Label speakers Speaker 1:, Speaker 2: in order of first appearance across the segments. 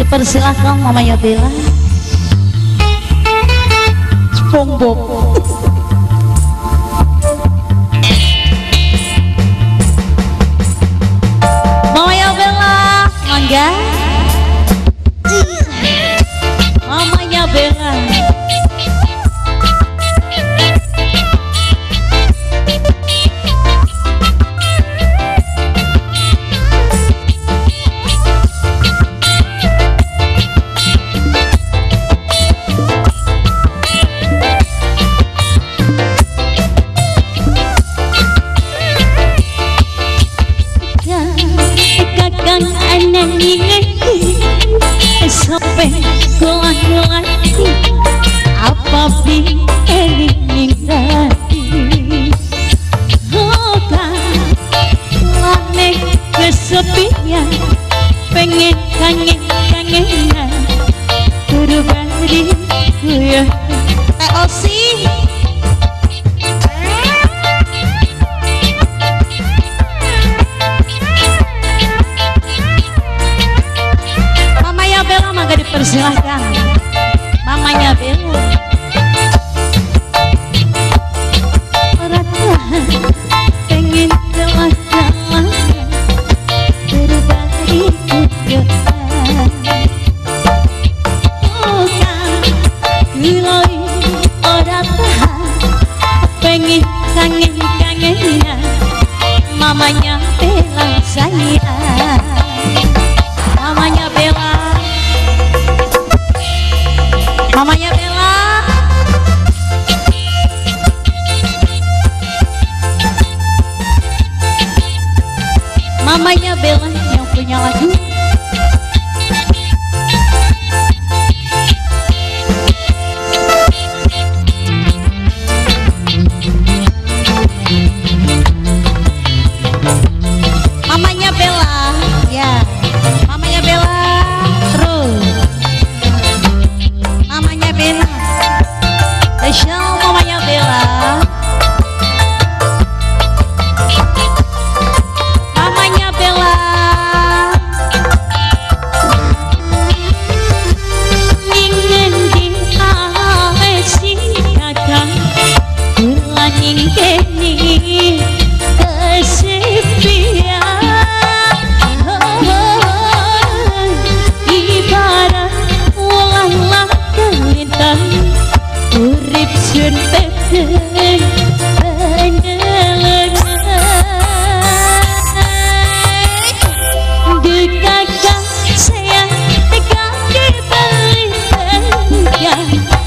Speaker 1: Dipersilahkan Mamanya Bella. SpongeBob. Mamanya Bella, mangga. Mamanya Bella. Sampai kulah-lati apa eling hati oka lane kesepian pengen kangen kangenan turu bari ya TOC. Dipersilahkan Mamanya Bella. Ora tahan pengen telah-telah berbagi kuyoan oka kuloi ora tahan pengen kangen kangenan Mamanya Bella sayang. Mamanya Bella. Mamanya Bella. Mamanya Bella yang punya lagu. Mamanya Bella, ya. Mamanya Bella terus. Mamanya Bella, spesial Mamanya Bella. Mamanya Bella. Ning ngendi ae sing kakang kula ning kene kesepian ibarat wulan lintang urip sun peteng penelengan dekakang sayang kaki belitengah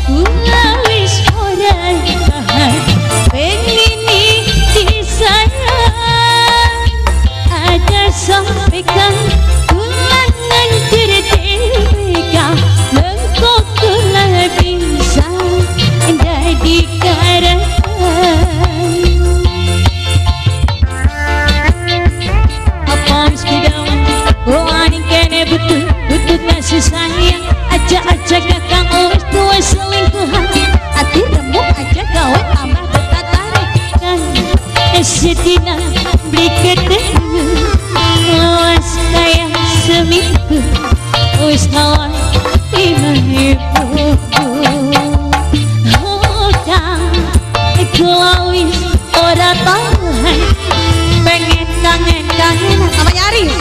Speaker 1: kula wis ora tahan pengen disayang ada sampai kang kula nganter deweka mengko kula bisa jadi karang. Apa wis kedawan wani kene butuh butuh kasih sayang aja-aja kakang wis duwe selingkuhan ati remuk aja gawe tambah betatarekan sedina beli ketemu lawas kaya seminggu wis nawar 5.000 kula wis ora tahan pengen kangen kangen. Namanya Aris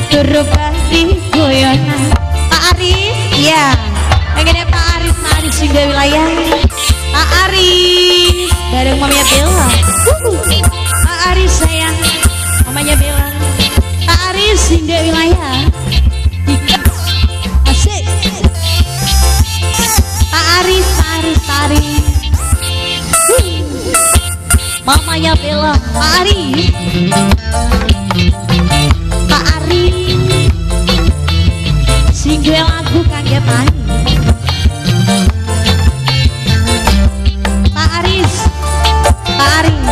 Speaker 1: turu bari goyonan. Pak Aris, iya pengennya Pak Aris, Pak Aris juga wilayah Pak Aris bareng Mamanya Bella. Pak Aris sayang Mamanya Bella. Pak Aris hingga wilayah asik. Pak Aris, Pak Aris, Pak Aris. Mamanya Bella, Pak Aris, Pak Aris, sing duwe lagu kangge Pak Aris. Pak Aris, Pak Aris,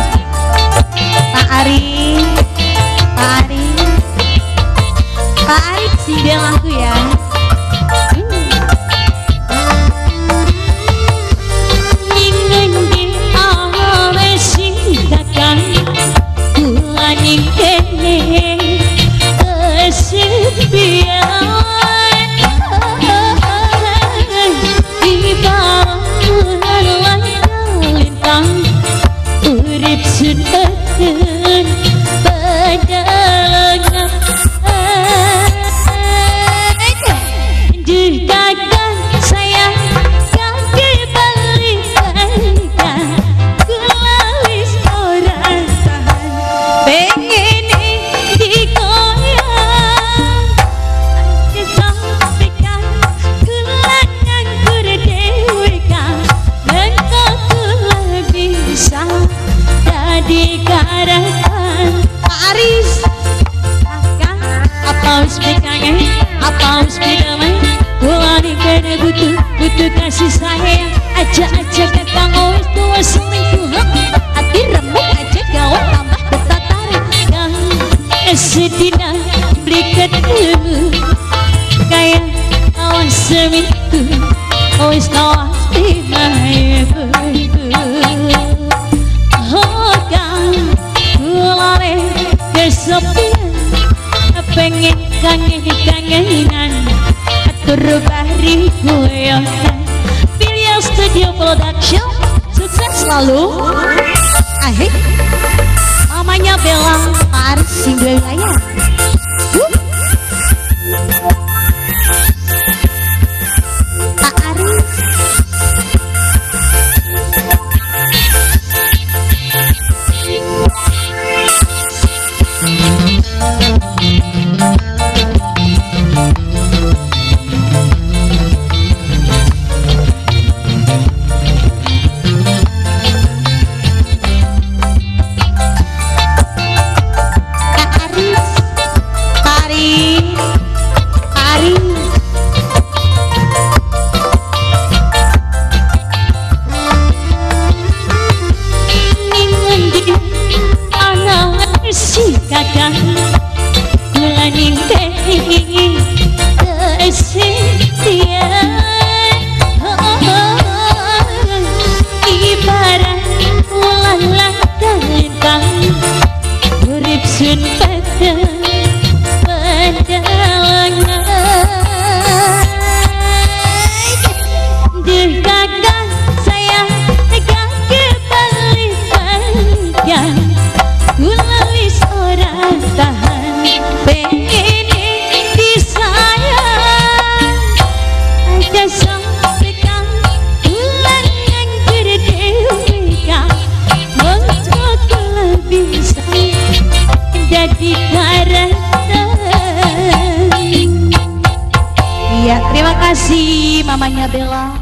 Speaker 1: Pak Aris, Pak Aris, Pak Aris sing duwe lagu ya. Kene kesepian. Apa wis beda maneh kula kene butuh butuh kasih sayang. Aja-aja kakang wis tuwa selingkuh, ati remuk aja gawe tambah ketataran. Kang sedina beli ketemu kaya awan seminggu wis pasti ibu. Oh kang kulane kesepian pengen kangen kangenan atur bari guyonan. Pilih Studio Production, sukses selalu. Ahik mamanya Bella, Pak Aris sing duwe wilayah. Pak Aris. Iya, terima kasih mamanya Bella.